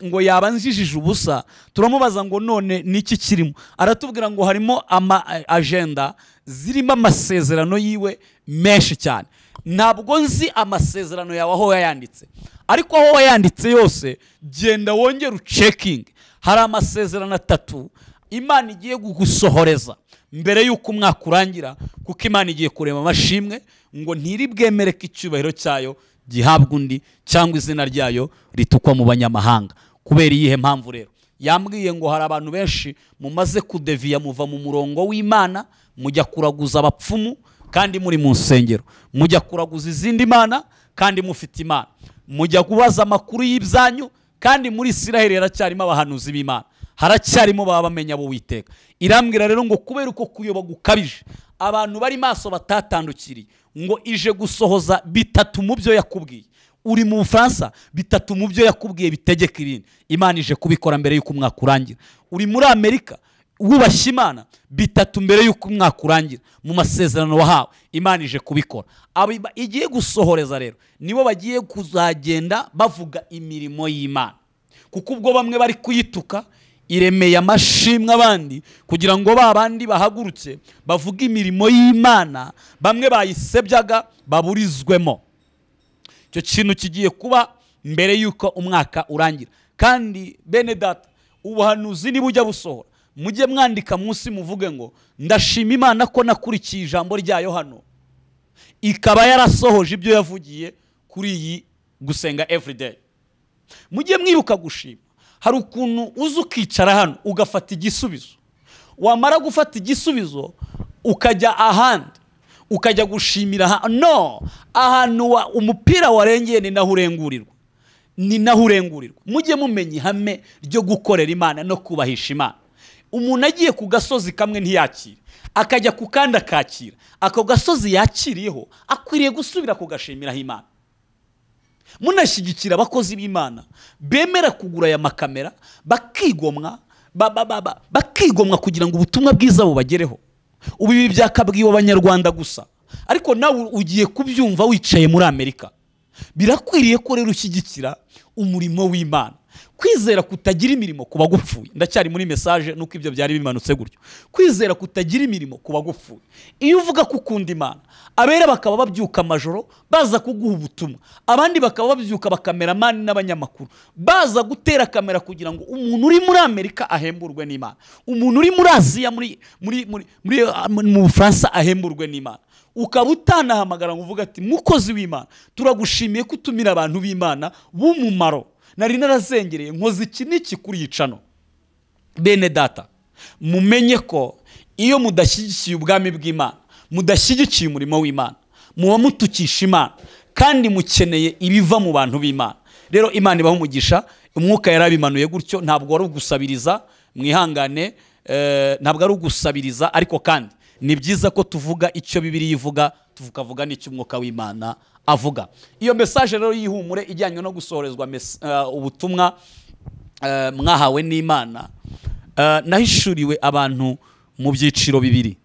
ngo yaba njijije ubusa. Turamubaza ngo none niki kirimo? Aratubwira ngo harimo ama agenda zirimo amasezerano yiwe menshi cyane. Ntabwo nzi amasezerano yawe aho yayanditse, ariko aho wayanditse yose genda wongere ucekinge. Hari amasezerano atatu Imana igiye gusohoreza mbere y'uko umwaka urangira, kuko Imana igiye kurema amashimwe ngo ntiribwemere ko icyubahiro cyayo gihabwa undi cyangwa izina ryayo ritukwa mu banyamahanga. Kubera iyihe mpamvu rero? Yambwiye ngo hari abantu benshi mumaze kudeviya muva mu murongo w'Imana, mujya kuraguza abapfumu kandi muri mu nsengero, mujya kuraguza izindi mana kandi mufite Imana, mujya kubaza amakuru y'ibyanyu kandi muri Isiraheli haracyarimo abahanuzi b'Imana, haracyarimo baba bamenya abo Uwiteka. Irambwira rero ngo kubera uko kuyoba gukabije, abantu bari maso batatandukiriye, ngo ije gusohoza bitatu mu byo yakubwiye. Uri mu Bufaransa, bitatu mu byo yakubwiye bitegeka ibindi, Imana ije kubikora mbere y'uko umwaka urangira. Uri muri Amerika wubashye Imana, bitatu mbere y'uko umwaka urangira mu masezerano wahawe, Imana ije kubikora. Abo igiye gusohoreza rero nibo bagiye kuzagenda bavuga imirimo y'Imana, kuko ubwo bamwe bari kuyituka, Iremeye amashimwe abandi kugira ngo ba bandi bahagurutse bavuge imirimo y'Imana, bamwe bayisebyaga baburizwemo. Icyo kintu kigiye kuba mbere y'uko umwaka urangira. Kandi bene data, ubuhanuzi nibujya busohora, mujye mwandika munsi muvuge ngo ndashima Imana ko nakurikiye ijambo ryayo hano, ikaba yarasohoje ibyo yavugiye kuri iyi gusenga everyday. Mujye mwibuka gushima. Hari ukuntu uza ukicara hano ugafata igisubizo, wamara gufata igisubizo ukajya ahandi ukajya gushimira. No, ahantu umupira warengeye ni naho urengurirwa, ni naho urengurirwa. Mujye mumenya ihame ryo gukorera Imana no kubahisha Imana. Umuntu agiye ku gasozi kamwe ntiyakire, akajya ku kandi akakira, ako gasozi yakiriyeho akwiriye gusubira kugashimiraho Imana. Munashyigikira abakozi b'Imana bemera kugura aya makamera, bakigomwa bakigomwa kugira ngo ubutumwa bwiza bubagereho. Ubu ibi byakabwiwe Abanyarwanda gusa, ariko nawe ugiye kubyumva wicaye muri Amerika. Birakwiriye ko rero ushyigikira umurimo w'Imana. Kwizera kutagira imirimo kuba gupfuye. Ndacyari muri message nuko ibyo byari bimanutse gutyo. Kwizera kutagira imirimo kuba gupfuye. Iyo uvuga ko ukunda Imana, abera bakaba babyuka amajoro baza kuguha ubutumwa, abandi bakaba babyuka bakameramani n'abanyamakuru baza gutera kamera kugira ngo umuntu uri muri Amerika ahemburwe n'Imana, umuntu uri muri Aziya, muri muri muri mu Bufaransa ahemburwe n'Imana. Ukaba utanahamagara ngo uvuga ati mukozi w'Imana, turagushimiye ko utumira abantu b'Imana b'umumaro, nari narazengereye nkoze iki n'iki kuri yicano. Bene data, mumenye ko iyo mudashyigikiye ubwami bw'Imana, mudashyigikiye umurimo w'Imana, muba mutukisha Imana, kandi mukeneye ibiva mu bantu b'Imana. Rero Imana ibaha umugisha. Umwuka yarabimanuye gutyo, ntabwo wari ugusabiriza, mwihangane, ntabwo ari ugusabiriza, ariko kandi ni byiza ko tuvuga icyo Bibiliya ivuga, tukavuga n'icyo umwuka w'Imana avuga. Iyo message rero y'ihumure ijyanye no gusohorezwa ubutumwa mwahawe n'Imana, nahishuriwe abantu mu byiciro bibiri.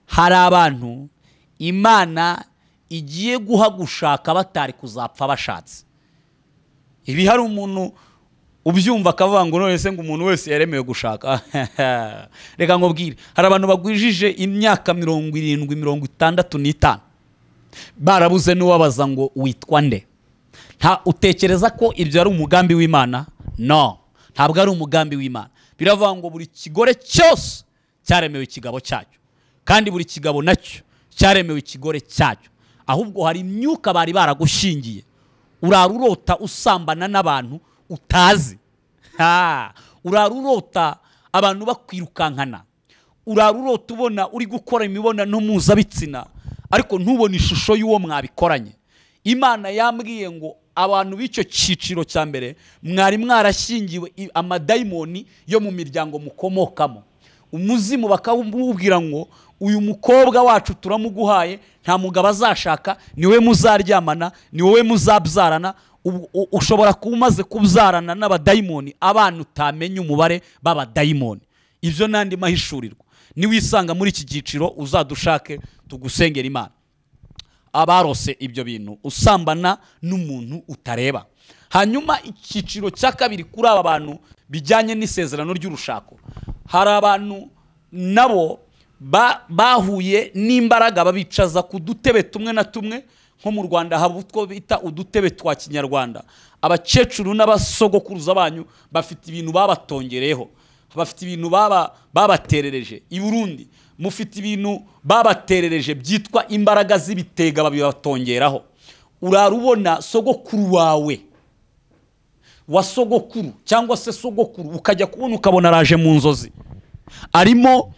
Hari abantu Imana igiye guha gushaka batari kuzapfa bashatse. Ibi hari umuntu ubyumva akavuga ngo none se ngo umuntu wese yaremewe gushaka. Reka ngobwire, hari abantu bagwijije imyaka 70, 65 barabuze n'uwabaza ngo witwa nde. Nta utekereza ko ibyo ari umugambi w'Imana? No, ntabwo ari umugambi w'Imana. Biravuga ngo buri kigore cyose cyaremewe ikigabo cyacyo, kandi buri kigabo nacyo cyaremewe ikigore cyacyo. Ahubwo hari imyuka bari baragushingiye, urarurota usambana n'abantu utazi, urarurota abantu bakwirukankana, urarurota ubona uri gukora imibonano mpuzabitsina ariko ntubone ishusho y'uwo mwabikoranye. Imana yambwiye ngo abantu b'icyo cyiciro cya mbere mwari mwarashyingiwe amadayimoni yo mu miryango mukomokamo. Umuzimu bakawubwira ngo uyu mukobwa wacu turamuguhaye, nta mugabo azashaka, ni wowe muzaryamana, ni wowe muzabyarana. Ushobora kuba umaze kubyarana n'abadayimoni, abana utamenya umubare b'abadayimoni. Ibyo nandi mahishurirwa. Niwisanga muri iki cyiciro uzadushake tugusengera Imana. Abarose ibyo bintu usambana n'umuntu utareba. Hanyuma icyiciro cya kabiri kuri aba bantu bijyanye n'isezerano ry'urushako, hari abantu nabo bahuye n'imbaraga babicaza ku dutebe tumwe na tumwe. Nko mu Rwanda haba utwo bita udutebe twa Kinyarwanda. Abakecuru n'abasogokuruza banyu bafite ibintu babatongereyeho, bafite ibintu babaterereje. I Burundi mufite ibintu babaterereje byitwa imbaraga z'ibitega babibatongeraho. Urarubona sogokuru wawe wa sogokuru cyangwa se sogokuru, ukajya kubona ukabona araje mu nzozi arimo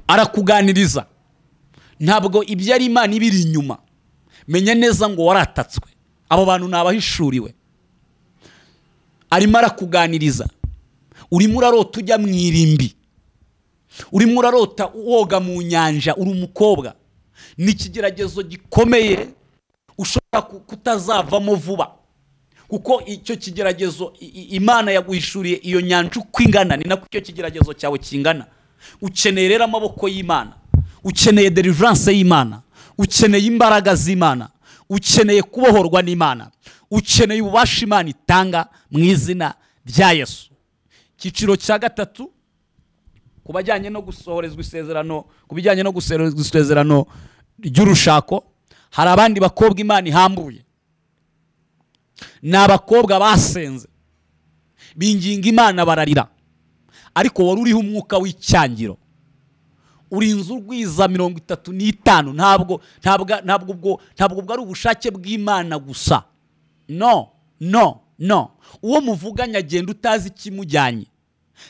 arakuganiriza. Ntabwo ibyo ari Imana ibiri inyuma. Menya neza ngo waratatswe. Abo bantu nabahishuriwe. Arimo arakuganiriza. Urimo urarota ujya mu irimbi, urimo urarota woga mu nyanja uri umukobwa. Ni ikigeragezo gikomeye ushobora kutazavamo vuba, kuko icyo kigeragezo Imana yaguhishuriye iyo nyanja uko ingana ni nako icyo kigeragezo cyawe kingana. Ukeneye rero amaboko y'Imana, ukeneye deliverance y'Imana, ukeneye imbaraga z'Imana, ukeneye kubohorwa n'Imana, ukeneye ububasha Imana itanga mu izina rya Yesu. Icyiciro cya gatatu ku bajyanye no gusohorezwa isezerano, ku bijyanye no gusohorezwa isezerano ry'urushako, hari abandi bakobwa Imana ihambuye. Ni abakobwa basenze binginga Imana bararira, ariko wari uriho umwuka w'icyangiro, urinze urwiza 35. Ntabwo ntabwo ntabwo ubwo ntabwo bwari ubushake bw'Imana gusa. No, no, no. Uwo muvuganye agenda utazi ikimujyanye.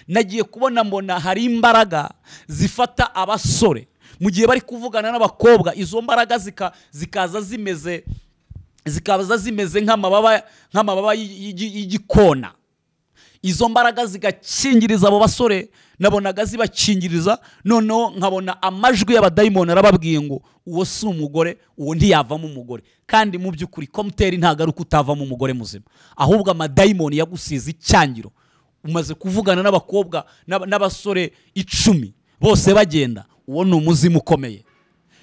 Nagiye kubona mbona hari imbaraga zifata abasore mu gihe bari kuvugana n'abakobwa, izo mbaraga zikaza zimeze nk'amababa y'igikona. Izo mbaraga zigakingiriza abo basore, nabonaga zibakingiriza. Noneho nkabona amajwi y'abadayimoni arababwiye ngo uwo si umugore, uwo ntiyavamo umugore. Kandi mu by'ukuri komuteri ntabwo ari uko utavamo umugore muzima, ahubwo amadayimoni yagusize icyangiro. Umaze kuvugana n'abakobwa n'abasore 10 bose bagenda, uwo ni umuzimu ukomeye.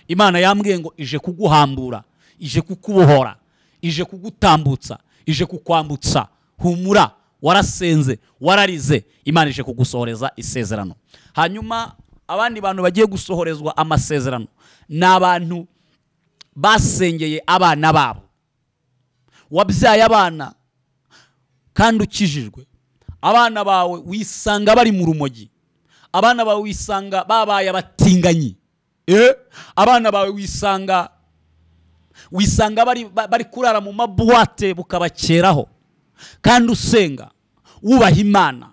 Imana yambwiye ngo ije kuguhambura, ije kukubohora, ije kugutambutsa, ije kukwambutsa. Humura, warasenze, wararize, Imana ije kugusohoreza isezerano. Hanyuma abandi bantu bagiye gusohorezwa amasezerano ni abantu basengeye abana babo. Wabyaye abana kandi ukijijwe, abana bawe wisanga bari mu rumogi, abana bawe wisanga babaye abatinganyi, abana bawe wisanga bari kurara mu mabuwate bukabakeraho, kandi usenga, wubaha Imana,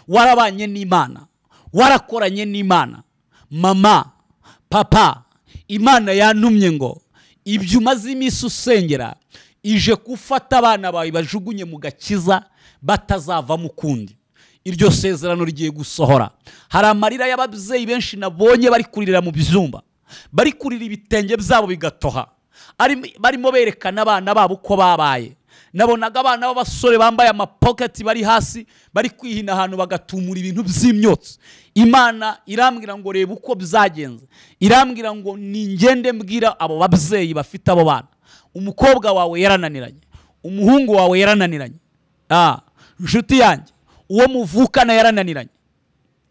warabanye n'Imana, warakoranye n'Imana. Mama, papa, Imana yantumye ngo ibyo umaze iminsi usengera ije gufata abana bawe bajugunye mu gakiza batazavamo ukundi. Iryo sezerano rigiye gusohora. Hari amarira y'ababyeyi benshi nabonye bari kuririra mu byumba, bari kurira ibitenge byabo bigatoha, barimo berekana abana babo uko babaye. Nabonaga abana b'abasore bambaye amapoketi bari hasi, bari kwihina ahantu bagatumura ibintu by'imyotsi. Imana irambwira ngo reba uko byagenze. Irambwira ngo ningende mbwira abo babyeyi bafite abo bana, umukobwa wawe yarananiranye, umuhungu wawe yarananiranye, inshuti yanjye uwo muvukana yarananiranye,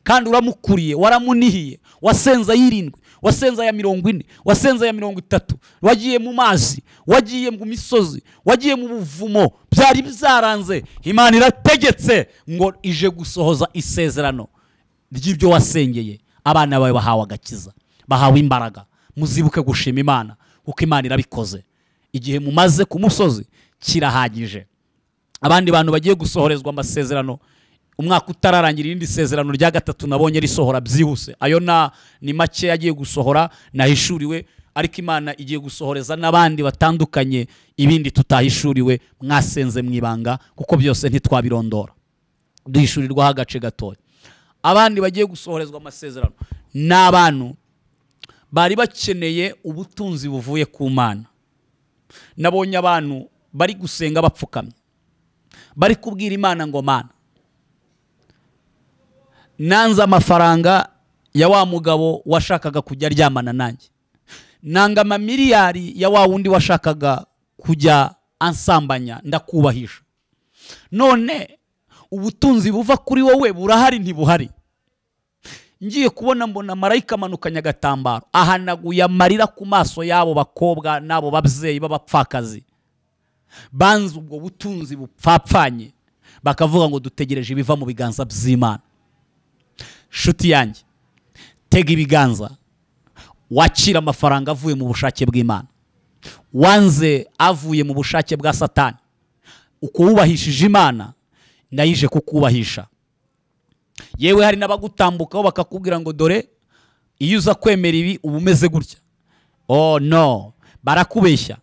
kandi uramukuriye, waramunihiye, wasenza 7, wasenza ya 40, wasenza ya 30, wagiye mu mazi, wagiye mu misozi, wagiye mu buvumo, byari byaranze. Imana irategetse ngo ije gusohoza isezerano ry'ibyo wasengeye. Abana bawe bahawe agakiza, bahawe imbaraga. Muzibuke gushima Imana kuko Imana irabikoze. Igihe mumaze ku musozi kirahagije. Abandi bantu bagiye gusohorezwa amasezerano umwaka utararangira, irindi sezerano rya gatatu nabonye risohora byihuse. Ayo ni make yagiye gusohora nahishuriwe, ariko Imana igiye gusohoreza n'abandi batandukanye ibindi tutahishuriwe. Mwasenze mwibanga kuko byose ntitwabirondora, duhishurirwaho agace gatoya. Abandi bagiye gusohorezwa amasezerano ni abantu bari bakeneye ubutunzi buvuye ku Mana. Nabonye abantu bari gusenga bapfukamye, bari kubwira Imana ngo Mana, nanze amafaranga ya wa mugabo washakaga kujya aryamana nanjye, nanga amamiliyari ya wa wundi washakaga kujya ansambanya, ndakubahisha. None ubutunzi buva kuri wowe burahari ntibuhari? Ngiye kubona mbona marayika amanukanye agatambaro, ahanaguye amarira ku maso y'abo bakobwa n'abo babyeyi b'abapfakazi banze ubwo butunzi bupfapfanye, bakavuga ngo dutegereje ibiva mu biganza by'Imana. Shuti yanjye, tega ibiganza wakira amafaranga avuye mu bushake bw'Imana. Wanze avuye mu bushake bwa Satani. Uko wubahishije Imana, nayije kukubahisha. Yewe hari n'abagutambukaho bakakubwira ngo dore iyo uza kwemera ibi uba umeze gutya. Oh no, barakubeshya.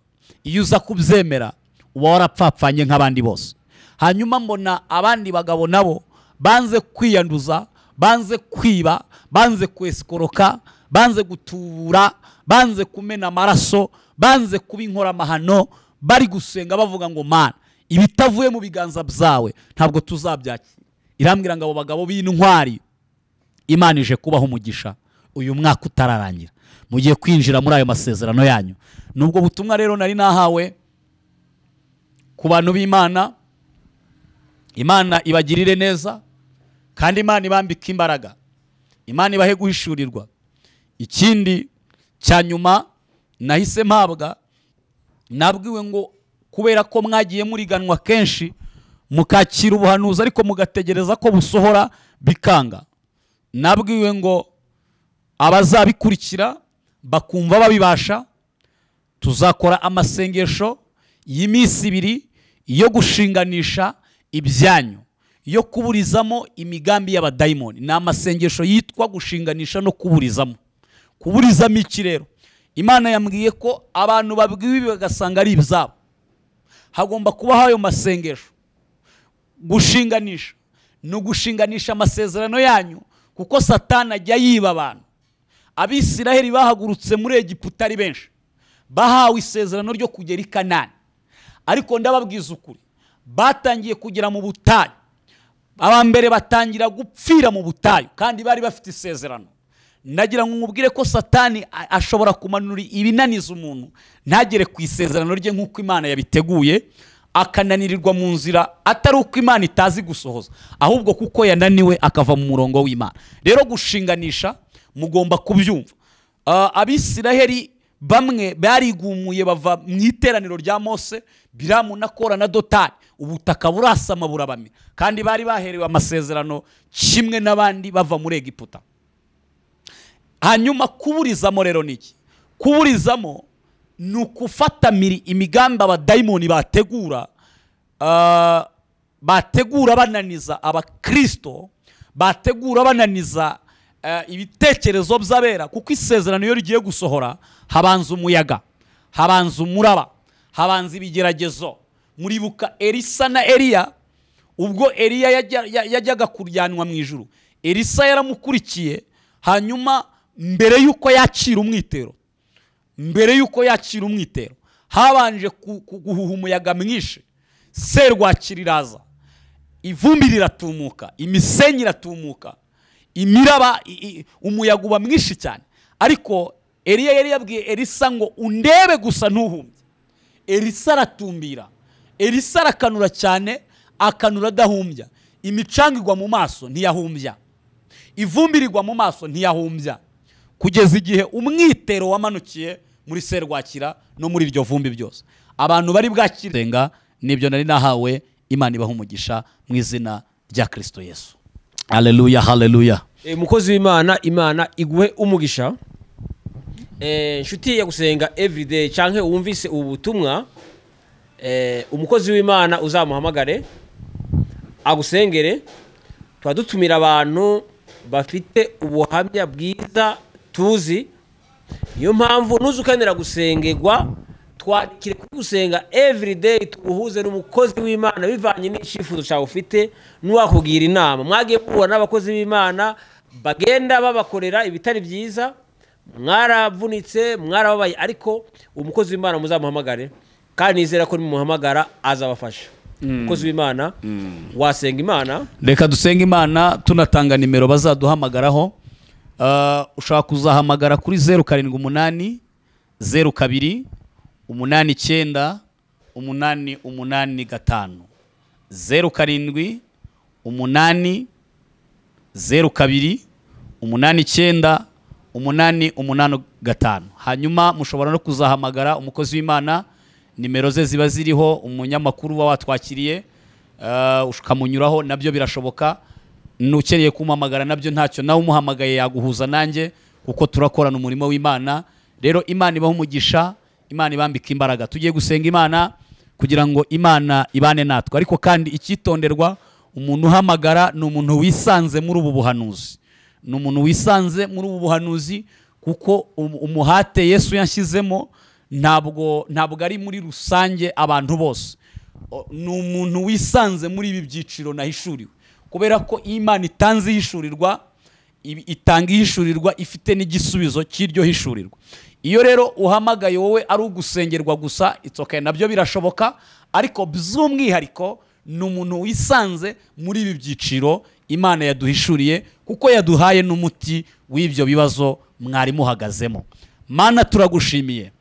Iyo uza kubyemera uba warapfapfanye nk'abandi bose. Hanyuma mbona abandi bagabo nabo banze kwiyanduza, banze kwiba, banze kwesikoroka, banze gutubura, banze kumena amaraso, banze kuba inkoramahano, bari gusenga bavuga ngo Mana, ibitavuye mu biganza byawe ntabwo tuzabyakira. Irambwira ngo abo bagabo b'intwari Imana ije kubaho umugisha uyu mwaka utararangira, mugiye kwinjira muri ayo masezerano yanyu. Nubwo butumwa rero nari nahawe ku bantu b'Imana, Imana ibagirire neza. Kandi Imana ibambika imbaraga, Imana ibahe guhishurirwa. Ikindi cya nyuma nahise mpabwa, nabwiwe ngo kubera ko mwagiye muriganwa kenshi mukakira ubuhanuzi ariko mugategereza ko busohora bikanga, nabwiwe ngo abazabikurikira bakumva babibasha, tuzakora amasengesho y'iminsi 2 yo gushinganisha ibyanyu, yo kuburizamo imigambi y'abadayimoni. Ni amasengesho yitwa gushinganisha no kuburizamo. Kuburizamo iki rero? Imana yambwiye ko abantu babwiwe bagasanga ari ibyabo, hagomba kubaho ayo masengesho. Gushinganisha ni ugushinganisha amasezerano yanyu, kuko Satani ajya yiba abantu. Abisiraheli bahagurutse muri Egiputa ari benshi, bahawe isezerano ryo kugera i Kanani, ariko ndababwiza ukuri, batangiye kugera mu butayu. Abambere batangira gupfira mu butayu kandi bari bafite isezerano. Nagira ngo nkubwire ko Satani ashobora kumanura ibinaniza umuntu ntagere ku isezerano rye nk'uko Imana yabiteguye, akananirirwa mu nzira atari uko Imana itazi gusohoza, ahubwo kuko yananiwe akava mu murongo w'Imana. Rero gushinganisha mugomba kubyumva. Abisiraheli bamwe barigumuye bava mu iteraniro rya Mose, Biramu na Kora na Dotani, ubutaka burasama burabamira, kandi bari baherewe amasezerano kimwe n'abandi bava muri Egiputa. Hanyuma kuburizamo rero niki? Kuburizamo ni ukufata imigambi abadayimoni bategura, bategura bananiza abakristo, bategura bananiza ibitekerezo by'abera, kuko isezerano iyo rigiye gusohora habanza umuyaga, habanza umuraba, habanza ibigeragezo. Muribuka Elisa na Eliya, ubwo Eliya yajyaga kuryanwa mu ijuru, Elisa yaramukurikiye. Hanyuma mbere yuko yakira umwitero, mbere yuko yakira umwitero habanje guhuha umuyaga mwinshi, serwakira iraza, ivumbi riratumuka, imisenyi iratumuka, imiraba, umuyaga uba mwinshi cyane. Ariko Eliya yari yabwiye Elisa ngo undebe gusa ntuhumbye. Elisa aratumbira, Elisa arakanura cyane, akanura adahumbya. Imicanga igwa mu maso ntiyahumbya, ivumbi rigwa mu maso ntiyahumbya, kugeza igihe umwitero wamanukiye muri serwakira no muri iryo vumbi byose. Abantu bari bwakirenga nibyo nari nahawe. Imana ibaha umugisha mu izina rya Kristo Yesu. Haleluya, haleluya. Mukozi w'Imana, Imana iguhe umugisha. Inshuti ya gusenga everyday canke wumvise ubu butumwa, umukozi w'Imana uzamuhamagare agusengere. Twadutumira abantu bafite ubuhamya bwiza tuzi. Niyo mpamvu nuzukanira gusengerwa, twandikire gusenga everyday, tuguhuze n'umukozi w'Imana bivanye n'icyifuzo cyawe ufite n'uwakugira inama. Mwagiye muhura n'abakozi b'Imana bagenda babakorera ibitari byiza, mwaravunitse, mwarababaye, ariko umukozi w'Imana muzamuhamagare, kandi nizera ko nimuhamagara azabafasha. Umukozi w'Imana, wasenga Imana. Reka dusenge Imana, tunatanga nimero bazaduhamagaraho. Ushobora kuzahamagara kuri 078 02 89 885, 07 8 02 89 885. Hanyuma mushobora no kuzahamagara umukozi w'Imana, nimero ze ziba ziriho, umunyamakuru wa watwakiriye, ukamunyuraho, nabyo birashoboka. Nukeneye kumuhamagara nabyo ntacyo, nawe umuhamagaye yaguhuza nanjye, kuko turakorana umurimo w'Imana. Rero Imana ibaha umugisha, Imana ibambika imbaraga. Tugiye gusenga Imana kugira ngo Imana ibane natwe. Ariko kandi icyitonderwa, umuntu uhamagara ni umuntu wisanze muri ubu buhanuzi, ni umuntu wisanze muri ubu buhanuzi, kuko umuhate Yesu yanshyizemo ntabwo ari muri rusange abantu bose. Ni umuntu wisanze muri ibi byiciro nahishuriwe, kubera ko Imana itanze ihishurirwa, itanga ihishurirwa ifite n'igisubizo cy'iryo hishurirwa. Iyo rero uhamagaye wowe ari ugusengerwa gusa, it's okay, nabyo birashoboka, ariko by'umwihariko ni umuntu wisanze muri ibi byiciro Imana yaduhishuriye, kuko yaduhaye n'umuti w'ibyo bibazo mwari muhagazemo. Mana turagushimiye.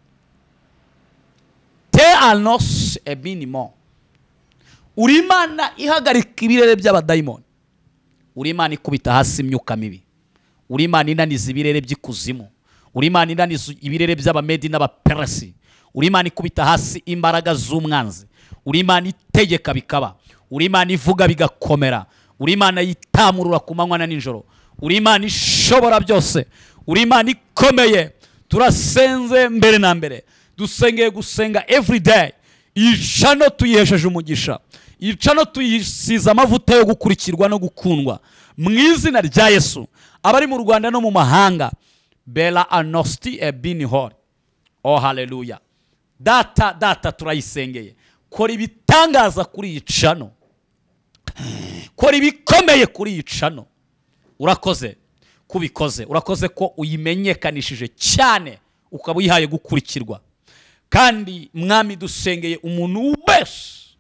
Te anos ebinimo. Uri Imana ihagarika ibirere by'abadayimoni. Uri Imana ikubita hasi imyuka mibi, uri Imana inaniza ibirere by'ikuzimu, uri Imana inaniza ibirere by'Abamedi n'Abaperesi, uri Imana ikubita hasi imbaraga z'umwanzi, uri Imana itegeka bikaba, uri Imana ivuga bigakomera, uri Imana yitamurura ku manywa na nijoro, uri Imana ishobora byose, uri Imana ikomeye. Turasenze mbere na mbere, dusengeye gusenga everyday. Iyi channel tuyihesheje umugisha, iyi channel tuyisize amavuta yo gukurikirwa no gukundwa mu izina rya Yesu. Abari mu Rwanda no mu mahanga, bela anosti ebini hor. Oh haleluya. Data, data turayisengeye, kora ibitangaza kuri iyi channel, kora ibikomeye kuri iyi channel. Urakoze kubikoze, urakoze ko uyimenyekanishije cyane ukaba uyihaye gukurikirwa. Kandi Mwami dusengeye umuntu wese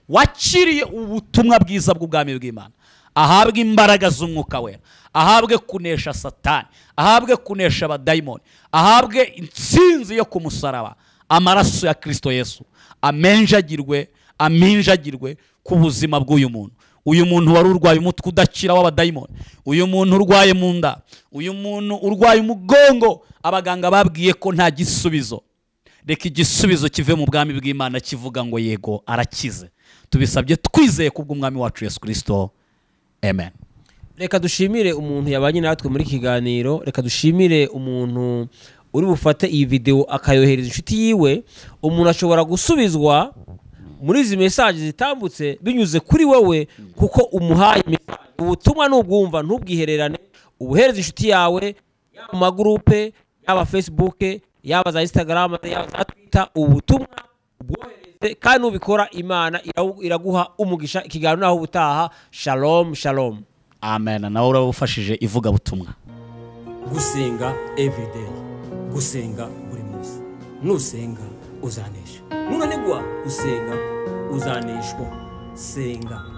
wakiriye ubutumwa bwiza bw'ubwami bw'Imana ahabwe imbaraga z'umwuka wera, ahabwe kunesha Satani, ahabwe kunesha abadayimoni, ahabwe intsinzi yo ku musaraba. Amaraso ya Kristo Yesu amenjagirwe, aminjagirwe ku buzima bw'uyu muntu. Uyu muntu wari urwaye umutwe udakira w'abadayimoni, uyu muntu urwaye mu nda, uyu muntu urwaye umugongo, abaganga babwiye ko nta gisubizo. Reka igisubizo kive mu bwami bw'Imana kivuga ngo yego arakize. Tubisabye twizeye kubw'umwami wacu Yesu Kristo, amen. Reka dushimire umuntu yabanye natwe muri kiganiro, reka dushimire umuntu uri bufate iyi video akayohereza inshuti yiwe. Umuntu ashobora gusubizwa muri izi message zitambutse binyuze kuri wowe, kuko umuhaye message. Ubutumwa nubwumva ntubwihererane, ubuhereze inshuti yawe, yaba mu magroupe, yaba Facebook, yaba za Instagram, yaba za Twitter, ubutumwa ubwohereze, kandi nubikora Imana iraguha umugisha. Ikiganiro naho ubutaha. Shalom, shalom. Amen. Nawe urabufashije ivuga butumwa. Gusenga everyday, gusenga buri munsi. Nusenga uzanesha, nunanigwa gusenga uzaneshwa. Senga.